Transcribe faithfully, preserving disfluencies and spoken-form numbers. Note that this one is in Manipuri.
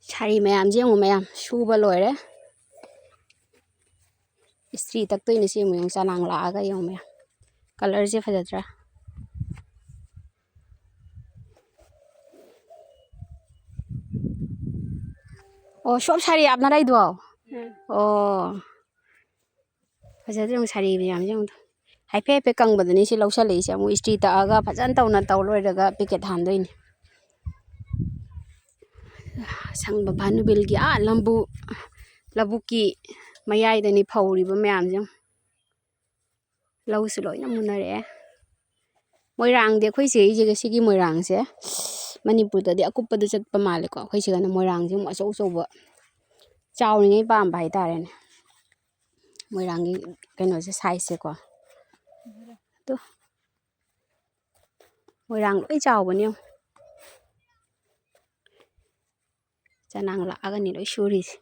ꯁꯥꯔꯤ ꯃꯌꯥꯝꯁꯦ ꯌꯦꯡꯉꯨ, ꯃꯌꯥꯝ ꯁꯨꯕ ꯂꯣꯏꯔꯦ꯫ ꯏꯁꯇ꯭ꯔꯤ ꯇꯛꯇꯣꯏꯅꯦ ꯁꯤ, ꯌꯦꯡꯉꯨ, ꯌꯦꯡꯉꯨ, ꯆꯅꯥꯡ ꯂꯥꯛꯑꯒ ꯌꯦꯡꯉꯨ, ꯃꯌꯥꯝ꯫ ꯀꯂꯔꯁꯦ ꯐꯖꯗ꯭ꯔꯥ? ꯑꯣ, ꯁꯣꯞ ꯁꯥꯔꯤ ꯌꯥꯝꯅ ꯂꯩꯗꯣ? ꯎꯝ꯫ ꯑꯣ꯫ ꯐꯖꯗ꯭ꯔꯣ ꯁꯥꯔꯤ ꯃꯌꯥꯝꯁꯦ ꯌꯦꯡꯉꯨꯗꯣ? ꯍꯥꯏꯐꯦꯠ ꯍꯥꯏꯐꯦꯠ ꯀꯪꯕꯗꯅꯤ ꯁꯤ ꯂꯧꯁꯜꯂꯛꯏꯁꯦ꯫ ꯑꯃꯨꯛ ꯏꯁꯇ꯭ꯔꯤ ꯇꯛꯑꯒ ꯐꯖꯅ ꯇꯧꯅ ꯇꯧ ꯂꯣꯏꯔꯒ ꯄꯦꯀꯦꯠ ꯍꯥꯟꯗꯣꯏꯅꯤ꯫ ꯑꯁꯪꯕ ꯚꯥꯅꯨꯕꯤꯜꯒꯤ ꯑꯥ ꯂꯝꯕꯨ, ꯂꯧꯕꯨꯛꯀꯤ ꯃꯌꯥꯏꯗꯅꯤ ꯐꯧꯔꯤꯕ ꯃꯌꯥꯝꯁꯦ ꯌꯦꯡꯉꯨ꯫ ꯂꯧꯁꯨ ꯂꯣꯏꯅ ꯃꯨꯟꯅꯔꯛꯑꯦ꯫ ꯃꯣꯏꯔꯥꯡꯗꯤ ꯑꯩꯈꯣꯏ ꯆꯦꯒꯤꯁꯤꯒ ꯁꯤꯒꯤ ꯃꯣꯏꯔꯥꯡꯁꯦ ꯃꯅꯤꯄꯨꯔꯗꯗꯤ ꯑꯀꯨꯞꯄꯗ ꯆꯠꯄ ꯃꯥꯜꯂꯦꯀꯣ꯫ ꯑꯩꯈꯣꯏ ꯁꯤꯒꯅ ꯃꯣꯏꯔꯥꯡꯁꯦ ꯑꯃꯨꯛ ꯑꯆꯧ ꯑꯆꯧꯕ ꯆꯥꯎꯔꯤꯉꯩ ꯄꯥꯝꯕ ꯍꯥꯏꯇꯥꯔꯦꯅꯦ꯫ ꯃꯣꯏꯔꯥꯡꯒꯤ ꯀꯩꯅꯣꯁꯦ, ꯁꯥꯏꯖꯁꯦꯀꯣ꯫ ꯑꯗꯣ ꯃꯣꯏꯔꯥꯡ ꯂꯣꯏ ꯆꯥꯎꯕꯅꯦ ꯌꯦꯡꯉꯨ꯫ ꯆꯅꯥꯡ ꯂꯥꯛꯑꯒꯅꯤ ꯂꯣꯏ ꯁꯨꯔꯤꯁꯦ꯫